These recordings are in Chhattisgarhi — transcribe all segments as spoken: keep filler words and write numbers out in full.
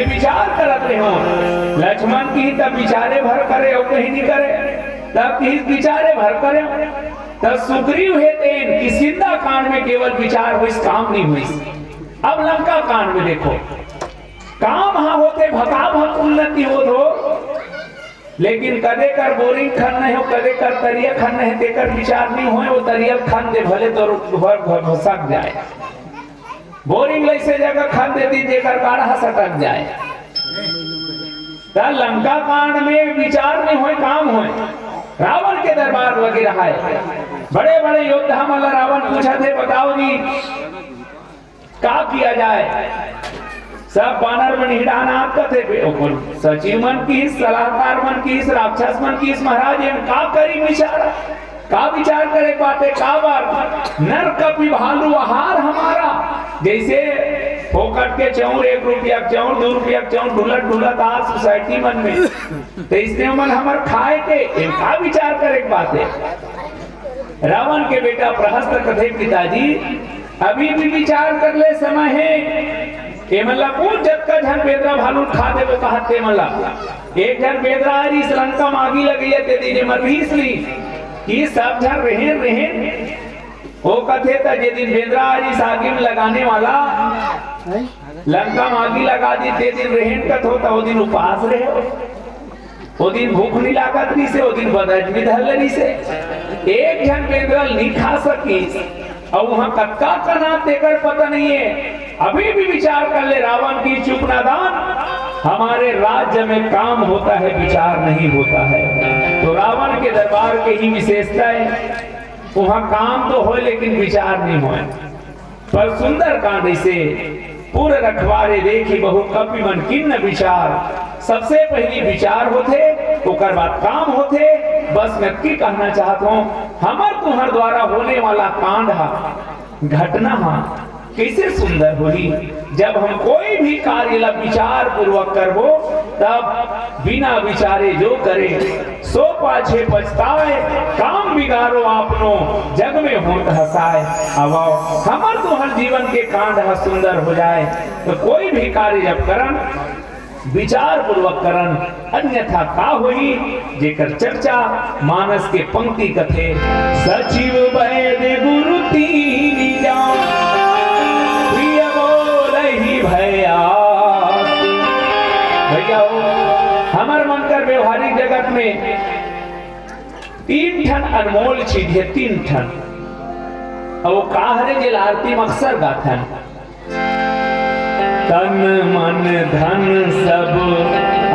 विचार करत रहे हो। लक्ष्मण किहिस, "तब विचारे भर करे, अउ कहीं नहीं करे।" तब किहिस, "विचारे भर करे।" तब सुग्रीव हे तेन किष्किंधा कांड में केवल विचार होइस, काम नहीं होइस। अब लंका कांड में देखो, काम हा होथे, भकाभक उन्नति होत हो, लेकिन कदे कर बोरिंग खन नहीं हो, कदे कर तरिया खन नहीं, तेकर विचार नहीं होय, वो तरिया खन दे, भले तो भर, भर भसक जाए। बोरिंग लइसे जगह खन देती, जेकर गाढ़ा सटक जाए। त लंका कांड में विचार नहीं होय, काम होय। रावण के दरबार लगे रहा है। बड़े-बड़े योद्धा मन ला रावण पूछत हे, "बताओ जी, का किया जाए?" सब बानर मन हिड़ानात कथे, बे-, ओकर सचिव मन किहिस, सलाहकार मन किहिस, राक्षस मन किहिस, "महाराज, एम का करी बिचारा?" का विचार करे बाते, का बात? नर कपि भालु आहार हमारा। जैसे फोकट के चाउर, एक रुपया के चाउर, दू रुपया के चाउर, ढुलत ढुलत आ सोसाइटी मन में, तो इसने मन हमर खाए के, ये का विचार करे के बात है? रावण के बेटा प्रहस्त कथे, "पिताजी, अभी भी विचार कर ले, समय है।" ये मन ला पूछ, जतका झन बेंदरा भालू खा दे, वो कहत ते मन ला। एक झन बेंदरा आ रहिस, लंका मागी लगइया, ते दिन ये मन रहिस नहीं कि सब झन रहेन, रहेन। वो कथे, त जे दिन बेंदरा आ रहिस आगी में लगाने वाला, लंका मागी लगा दी, ते दिन रहेन कथो, त वो दिन उपास रहे हो। वो दिन भूख नहीं लागत रहिसे, वो दिन बदहजमी धर ले रहिसे। एक झन बेंदरा नहीं खा सकिस, अउ वहां कतका कना तेकर पता नहीं है। अभी भी विचार कर ले, रावण की चुप नादान, हमारे राज्य में काम होता है, विचार नहीं होता है। तो रावण के दरबार के ही विशेषता है, वहां काम तो होय लेकिन विचार नहीं होय। पर सुंदर कांड इसे, पूर रखवारे देखि बहु कपि मन कीन्ह विचार। सबसे पहली विचार होथे, ओकर बाद काम होथे। बस मैं की कहना चाहत हूँ, हमर तुहर द्वारा होने वाला कांड हा, घटना हा, कैसे सुंदर होही। जब हम कोई भी कार्य ला विचार पूर्वक करबो, तब बिना विचारे जो करे, सो पाछे पछताए, काम बिगारो आपनो, जग में होत हंसाए। अब आओ, हमर तुहर जीवन के कांड ह सुंदर हो जाए, तो कोई भी कार्य जब करन, विचार पूर्वक करन, अन्यथा का होही, जेकर चर्चा मानस के पंक्ति कथे, "सचिव वैद्य गुरु तीन जान, प्रिय बोलहि भया।" भैया हो, हमर मन कर व्यवहारिक जगत में तीन ठन अनमोल चीज हे, तीन ठन। अउ वो का हरे, जेला आरती म अक्सर गाथन, "तन मन धन सब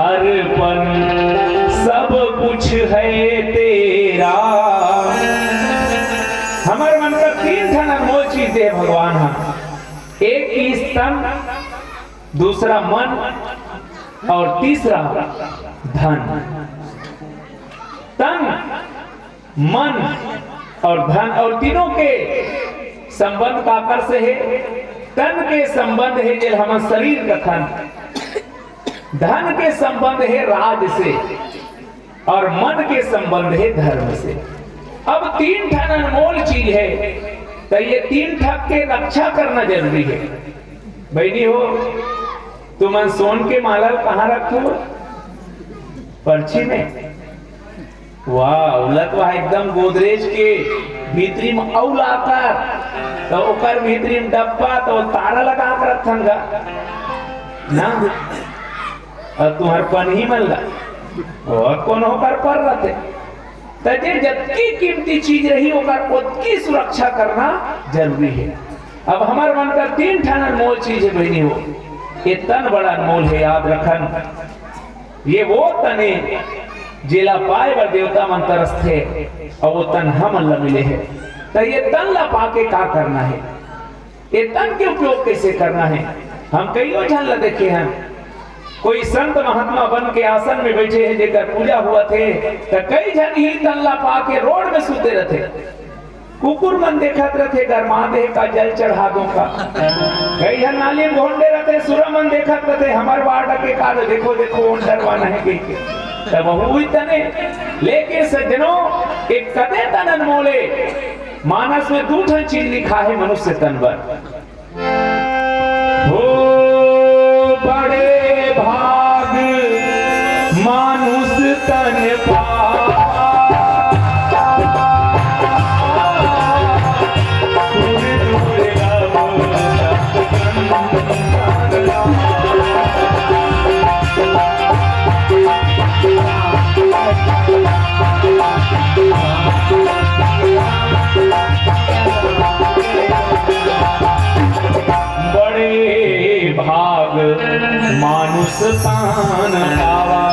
अर्पण, सब कुछ है तेरा।" हमर मन कर तीन ठन अनमोल चीज दे भगवान ह। एक किहिस तन, दूसरा मन अउ तीसरा धन। तन, मन अउ धन, अउ तीनों के संबंध काकर से हे? तन के संबंध हे, जेला हमन शरीर कथन। धन के संबंध हे राज से, अउ मन के संबंध हे धर्म से। अब तीन ठन अनमोल चीज हे, त ये तीन ठक के रक्षा करना जरूरी हे। बहिनी हो, तुमन सोन के माला ल कहाँ रखथो? परछी में। वाह, उलत वाह, एकदम गोदरेज के भीतरी में अउ लाकर, त ओकर भीतरी में डब्बा, त तारा लगा के रखथन गा ना। अउ तुहर पनही मन ला, अउ कोनो कर पर रथे। त जे जतकी कीमती चीज रही, ओकर ओतकी सुरक्षा करना जरूरी हे। अब हमर मन कर तीन ठन अनमोल चीज हे बहिनी हो, ये तन बड़ा अनमोल हे, याद रखन। ये वो तन ए, जेला पाए बर देवता मन तरसथे, अउ वो तन हमन ला मिले हे। त ये तन ला पाके का करना हे? ये तन के उपयोग कैसे करना हे? हम कइयो झन ला देखे हन, कोई संत महात्मा बन के आसन में बैठे हे, जेकर पूजा होवत हे, त कई झन ही तन ला पाके रोड में सूते रथे। कुकुर मन देखत रथे, गरमा दे का, जल चढ़ा दो का। कई झन नाली में घोंडे रथे, सुरा मन देखत रथे, हमर वार्ड के का, देखो, देखो, ओन डरवाना हे कहिके। त वहू ही तन ए। लेकिन सज्जनों, एक कदे तन अनमोल ए। मानस में दू ठन चीज लिखा हे मनुष्य तन बर। हो बड़े मानुष तान पावा।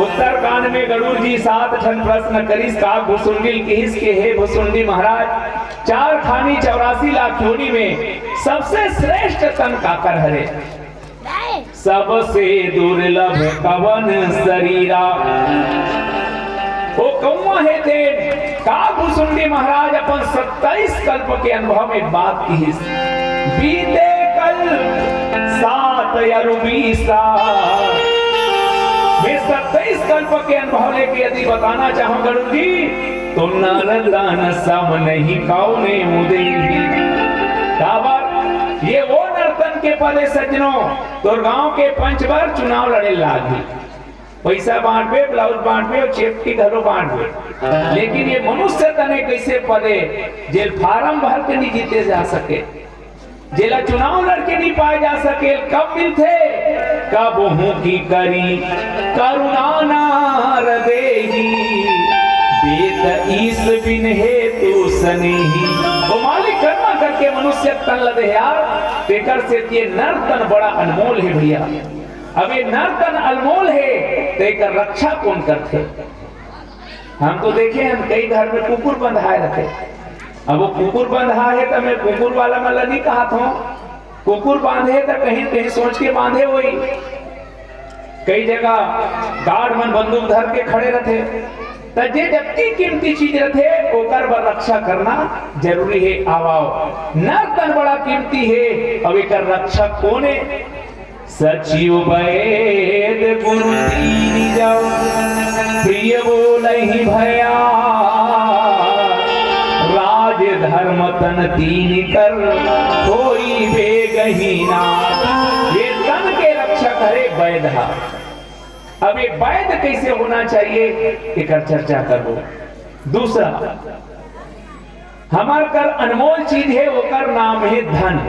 उत्तरकांड में गरुड़ जी सात ठन प्रश्न करिस, काग भुसुंडी ल किहिस के हे भुसुंडी महाराज, चार खानी चौरासी लाख योनि में सबसे श्रेष्ठ तन काकर हरे? सबसे दुर्लभ कवन शरीरा? ओ कौआ हे तेन? काग भुसुंडी महाराज अपन सत्ताईस कल्प के अनुभव में बात किहिस, बीते कल्प सात अरु बीसा। मैं सत्ताईस कल्प के अनुभव लेके यदि बताना चाहूं गरुड़ जी, तो नर तन सम नहीं कौने उदेही। काबर? ये वो नर्तन के पद हे सज्जनों, तोर गांव के पंच बर चुनाव लड़े लागही, पैसा बांटबे, ब्लाउज बांटबे और चेपटी घलो बांटबे, लेकिन ये मनुष्य तन हे कइसे पद हे, जेल फार्म भर के नहीं जीते जा सके, जेला चुनाव लड़के नहीं पाए जा सके, कब मिलथे? कब हूँ की करी करुणा नार देही, देत ईस बिन हेतु सनेही। वो मालिक कर्मा करके मनुष्य तन ल दे यार, तेकर से ये नर तन बड़ा अनमोल हे भैया। अब ये नर तन अनमोल हे, तो एकर रक्षा कौन करथे? हम तो देखे हन, कई घर में कुकुर बंधाए रथे। अब वो कुकुर बंधा हे, तो मैं कुकुर वाला मन ला नहीं कहत हूँ। कुकुर बांधे हे, तो कहीं कहीं सोच के बांधे होही। कई जगह गार्ड मन बंदूक धर के खड़े रथे, त जे जतकी कीमती चीज रथे, ओकर बर रक्षा करना जरूरी हे। आवाओ, नर तन बड़ा कीमती हे, अब एकर रक्षक कोन हे? सचिव वैद गुरु तीन जव, प्रिय बोलहि भया, राज धर्म तन तीन कर, कोई बेगही ना। ये तन के रक्षक हरे वैद हा। अब ये वैद कैसे होना चाहिए, एकर चर्चा करबो। दूसरा, हमर कर अनमोल चीज हे, ओकर नाम हे धन।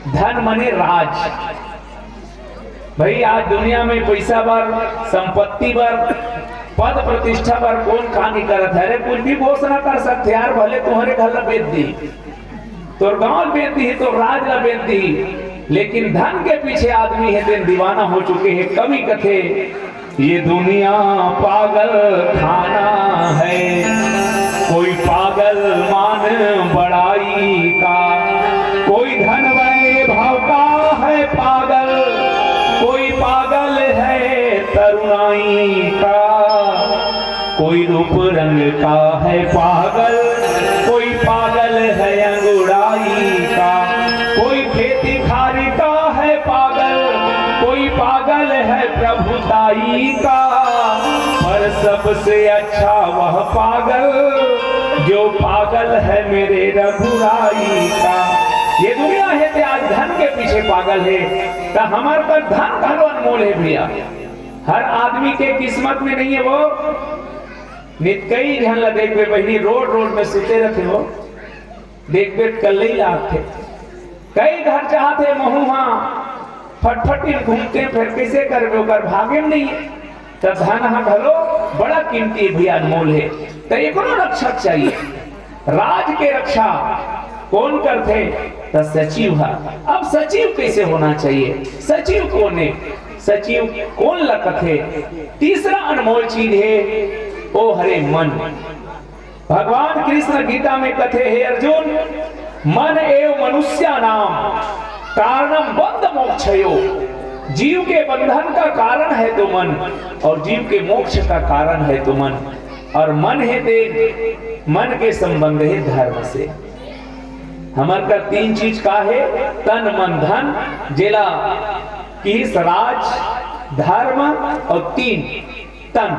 धन मने राज। भाई, आज दुनिया में पैसा बर, संपत्ति बर, पद प्रतिष्ठा बर कोन का नहीं करत हे? अरे, कुछ भी घोषणा कर सकथे यार, भले तुम्हारे घर ला बेच दी, तोर गांव बेच दी, तोर राज ला बेच दी, लेकिन धन के पीछे आदमी हे, तेन दीवाना हो चुके हे। कवि कथे, ये दुनिया पागल खाना है, कोई पागल मान बड़ाई का, कोई धन वैभव का है पागल, कोई पागल है तरुणाई का, कोई रूप रंग का है पागल, कोई पागल है अंगुड़ाई का, कोई खेती खारी का है पागल, कोई पागल है प्रभुताई का, पर सबसे अच्छा वह पागल जो पागल है मेरे रघुराई का। ये दुनिया हे ते आज धन के पीछे पागल हे, त हमर कर धन घलो अनमोल हे भैया। हर आदमी के किस्मत में नहीं हे वो। नित कई झन ला देखबे बहिनी, रोड रोड में सुते रथे हो, देखबे कल्लई लागथे। कई घर चाहथे महू हा फटफटी घूमते, फिर कैसे करबे, ओकर भागे में नहीं हे। त धन हा घलो बड़ा कीमती हे भैया, अनमोल हे, त एकरो रक्षक चाहिए। राज के रक्षा कोन करथे? त सचिव हा। अब सचिव कैसे होना चाहिए? सचिव कोन हे? सचिव कोन ला कथे? तीसरा अनमोल चीज हे, ओ हरे मन। भगवान कृष्ण गीता में कथे, हे अर्जुन, मन एव मनुष्याणाम कारणम बंध मोक्षयो। जीव के बंधन का कारण है तो मन, और जीव के मोक्ष का कारण है तो मन। और मन हे ते, मन के संबंध हे धर्म से। हमर का तीन चीज का हे? तन, मन, धन। जेला किहिस राज, धर्म और तीन, तन।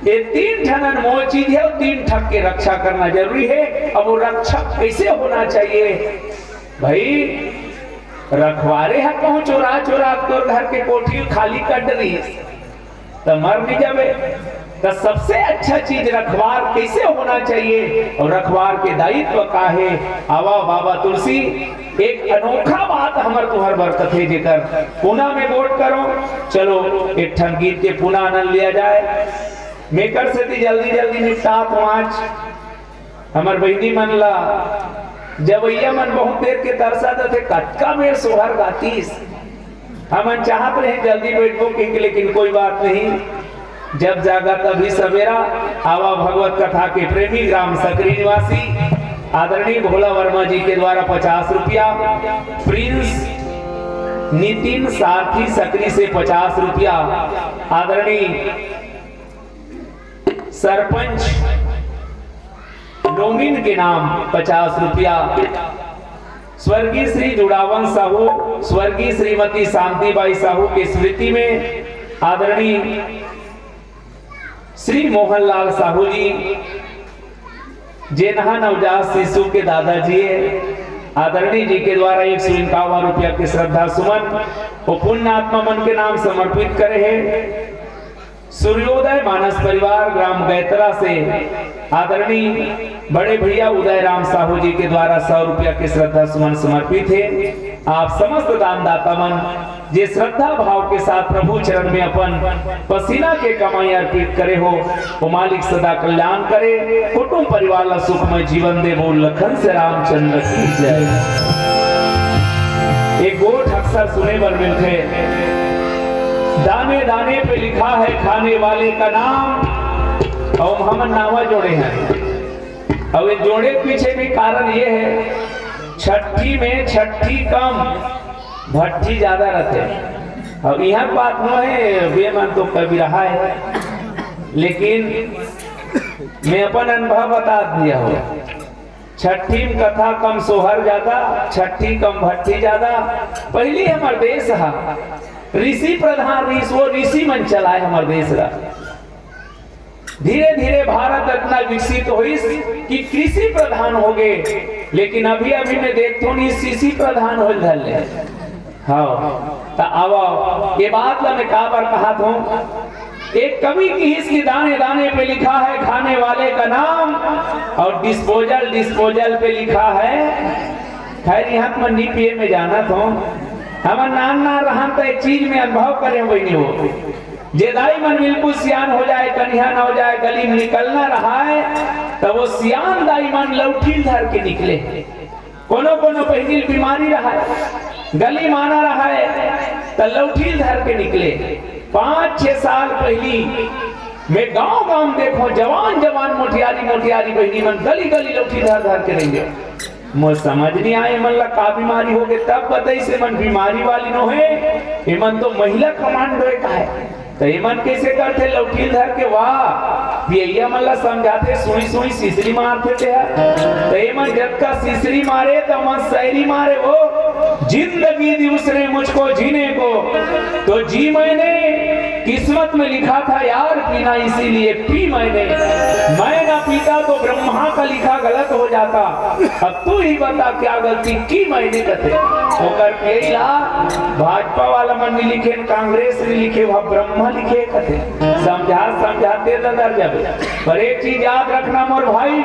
ये तीन ठन अनमोल चीज हे और तीन ठन के रक्षा करना जरूरी हे। अब वो रक्षक कैसे होना चाहिए भाई? रखवारे हा कहूं चोरा चोरा तोर घर के कोठी खाली कर डरिस, त मर नहीं जाबे। त सबसे अच्छा चीज रखवार कैसे होना चाहिए और रखवार के दायित्व का हे? आवा बाबा तुलसी, एक अनोखा बात हमर तुहर बर कथे, जेकर पुना में गोठ करो। चलो, एक ठन गीत के पुना आनंद लिया जाए। मैं कर सेती जल्दी जल्दी निपटात हूं आज। हमर बहिनी मन ला जवैया मन बहुत देर के तरसा देथे, कतका बेर सोहर गातीस। हमन चाहत रहे जल्दी बैठबो कहिके, लेकिन कोई बात नहीं, जब जागा तभी सवेरा। आवा भगवत कथा के प्रेमी ग्राम सकरी निवासी आदरणीय भोला वर्मा जी के द्वारा पचास रुपया, प्रिंस नितिन सारथी सकरी से पचास रुपया, आदरणीय सरपंच नोमिन के नाम पचास रुपया, स्वर्गीय श्री जुड़ावन साहू, स्वर्गीय श्रीमती शांतिबाई साहू की स्मृति में आदरणीय श्री मोहनलाल साहू जी, जेनहा नवजात शिशु के दादाजी है, आदरणीय जी के द्वारा एक सौ इक्यावन रुपया के श्रद्धा सुमन वो पुण्य आत्मा मन के नाम समर्पित करे है। सूर्योदय मानस परिवार ग्राम गैतरा से आदरणीय बड़े भैया उदय राम साहू जी के द्वारा सौ रुपया के श्रद्धा सुमन समर्पित है। आप समस्त दानदाता मन जे श्रद्धा भाव के साथ प्रभु चरण में अपन पसीना के कमाई अर्पित करे हो, वो मालिक सदा कल्याण करे, कुटुंब परिवार ला सुखमय जीवन दे। बोल लखन से रामचंद्र की जय। एक गोठ अक्सर सुने बर मिलथे, दाने दाने पे लिखा है खाने वाले का नाम। अउ हमन नावा जोड़े हैं। अउ ये जोड़े के पीछे भी कारण ये है, छट्ठी में छट्ठी कम, भट्ठी ज्यादा रहथे। अब इहाँ बात नो है, वे मन तो कभी रहा है, लेकिन मैं अपन अनुभव बता दिया हूँ। छट्ठी में कथा कम सोहर ज्यादा, छट्ठी कम भट्ठी ज्यादा। पहली हमर देश हा ऋषि प्रधान ऋषि, वो ऋषि मन चलाए हमर देश ला। धीरे धीरे भारत इतना विकसित होइस कि कृषि प्रधान हो गए, लेकिन अभी अभी मैं देखथों नहीं, शीशी प्रधान हो धर ले। हाँ, त आवा, ये बात ला मैं काबर कहत हूँ। एक कवि किहिस कि दाने दाने पे लिखा है खाने वाले का नाम, और डिस्पोजल डिस्पोजल पे लिखा है। खैर, यहाँ तो मैं नहीं पिए में जानत हूँ। हमर नान नान रहन त एक चीज में अनुभव करे हुए नहीं हो। जे दाई मन बिल्कुल सियान हो जाए, कनिहा न हो जाए, गली में निकलना रहा है, तब वो सियान दाई मन लौठी धर के निकले। कोनो कोनो बहिनी बीमारी रहा है, गली माना रहा है, त लौठी धर के निकले। पाँच छह साल पहली मैं गांव गांव में देखो, जवान जवान मोटियारी मोटियारी बहिनी मन गली गली लौठी धर धर के रेंगे। मोर समझ नहीं आए, एमन ला का बीमारी हो गए। तब बताइस, एमन बीमारी वाली नो है, एमन तो महिला कमांडो है का है। तो एमन कैसे करथे लौठी धर के? वाह, पियैया मन ला समझाथे, सुई सुई सिसरी मारथे ते ह। तो एमन जतका सिसरी मारे, तो मन शायरी मारे वो, जिंदगी दी उसने मुझको जीने को, तो जी मैंने, किस्मत में लिखा था यार पीना, इसीलिए पी मैंने। मैं ना पीता तो ब्रह्मा का लिखा गलत हो जाता। अब तू ही बता क्या गलती की मैंने कथे। ओकर पियई ला भाजपा वाला मन नहीं लिखे, कांग्रेस नहीं लिखे, वह ब्रह्मा लिखे कथे। समझा समझाते ददर जाबे। पर एक चीज याद रखना मोर भाई,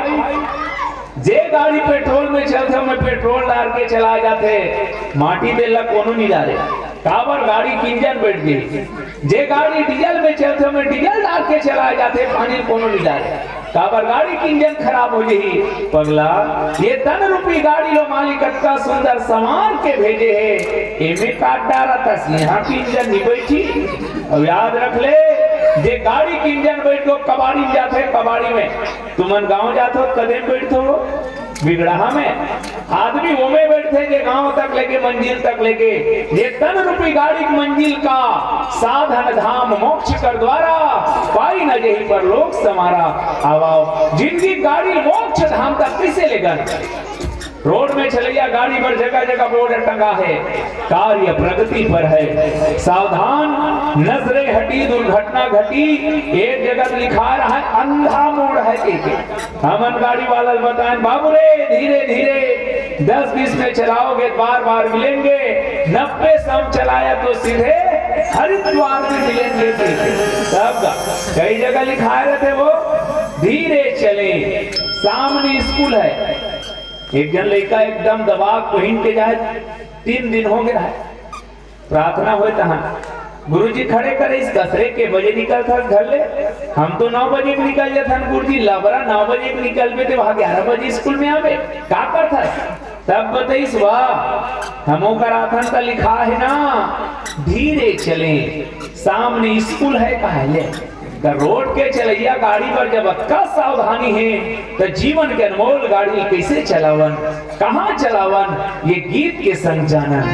जे गाड़ी पेट्रोल में चलथे, ओमे पेट्रोल डार के चला जाथे, माटी तेल ला कोनो नहीं डारे। काबर? गाड़ी के इंजन बैठ गई। जे गाड़ी डीजल में चलथे, ओमे डीजल डार के चला जाथे, पानी कोनो नहीं डारे। काबर? गाड़ी के इंजन खराब हो जाही। पगला, ये तन रूपी गाड़ी लो मालिक अतका सुंदर संवार के भेजे हे, एमे काट डारत हस, यहाँ के इंजन नहीं बैठी। अब याद रख ले, जे गाड़ी के इंजन बैठ गो कबाड़ी में जाथे, कबाड़ी में तुमन गांव जात हो, कदे में बैठथो? बिगड़हा में। आदमी ओमे बैठथे जे गांव तक लेके, मंजिल तक लेके, जे तन रूपी गाड़ी के मंजिल का साधन धाम मोक्ष कर द्वारा, पाई न जेहि परलोक समारा। आवाओ, जिंदगी गाड़ी मोक्ष धाम तक कैसे लेगन? रोड में चलैया गाड़ी पर जगह जगह बोर्ड टंगा है, कार्य प्रगति पर है, सावधान, नजरें हटी, दुर्घटना घटी। एक जगह लिखा रहा है, अंधा मोड़ है, एक, एक। हमन गाड़ी वाला ल बताएन, "बाबू रे, धीरे धीरे, दस बीस में चलाओगे, बार बार मिलेंगे, नब्बे सौ में चलाया तो सीधे हरिद्वार में मिलेंगे।" तब कई जगह लिखाए रहते वो, "धीरे चले।" सामने स्कूल है, एक जन लड़का एकदम दबाव पहिन के जाए, तीन दिन हो गया है। प्रार्थना होय तहाँ गुरुजी खड़े करे, इस कसरे के बजे निकलथस घर ले? हम तो नौ बजे के निकल जाथन गुरुजी। लबरा, नौ बजे के निकलबे ते वहाँ ग्यारह बजे स्कूल में आवे, का करथस? तब बतइस, वाह, हमो कराथन त लिखा हे ना, धीरे चले, सामने स्कूल हे, कहा ले। त रोड के चलइया गाड़ी बर जब अतका सावधानी हे, त जीवन के अनमोल गाड़ी कइसे चलावन, कहाँ चलावन, ये गीत के संग जानन।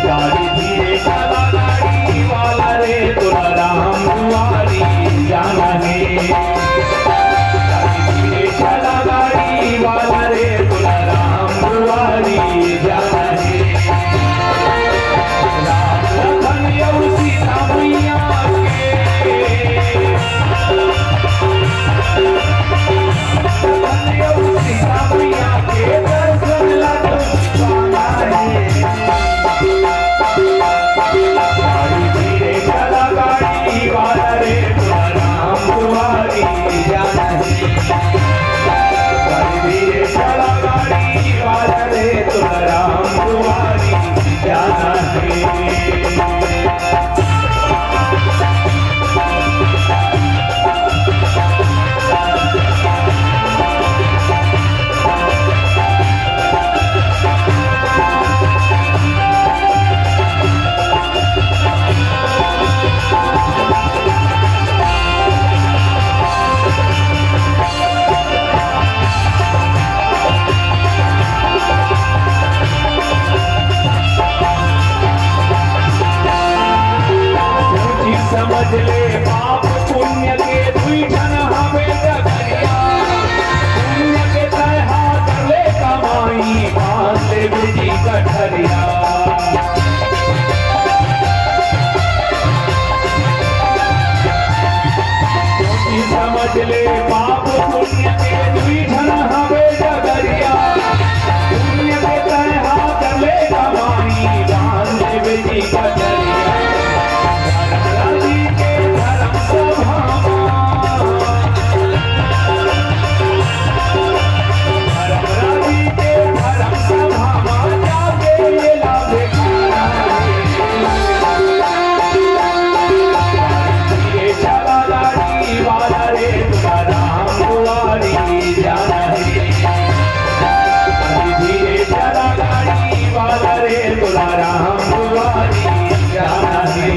गाड़ी धीरे चला गाड़ी वाला रे, तोला राम दुआरी जाना हे। गाड़ी धीरे चला गाड़ी वाला रे, तोला राम दुआरी जाना हे। राम लखन अउ सीता मैया के सोची समझ ले, पाप पुण्य के दुई ठन हवे डगरिया। पुण्य के तय हाथ ले कमाई, बांध ले बेटी कटहरिया। सोची समझ ले, पाप पुण्य के दुई ठन हवे डगरिया। पुण्य के तय हाथ ले कमाई, बांध ले बेटी कटहरिया। धर्मराजी के धर्म सभा मा। धर्मराजी के धर्म सभा मा जाके ये लाभ खाना हे। ये चला गाड़ी वाला रे, तोला राम दुआरी जाना हे। धीरे चला गाड़ी वाला रे, तोला राम दुआरी जाना हे।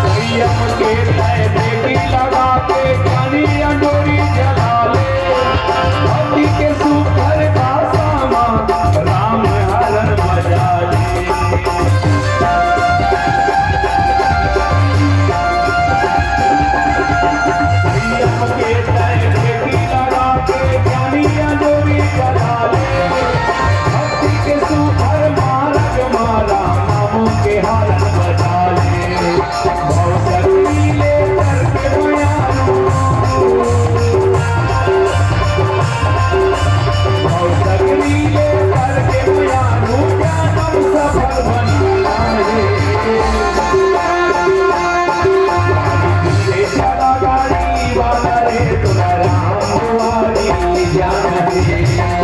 संयम के तय देवी लगा के, कानी अंजोरी जला ले। भक्ति के सुघर भाषा मा राम हरण बजा ले। संयम के तय देवी लगा के, कानी अंजोरी जला ले। भक्ति के सुघर मार्ग मा राम नाम के हरण बजा ले। भव सगरी ले करके मयारू। भव सगरी ले करके मयारू, जनम सफल बनाना हे। धीरे चला गाड़ी वाला रे, तोला राम दुआरी जाना हे।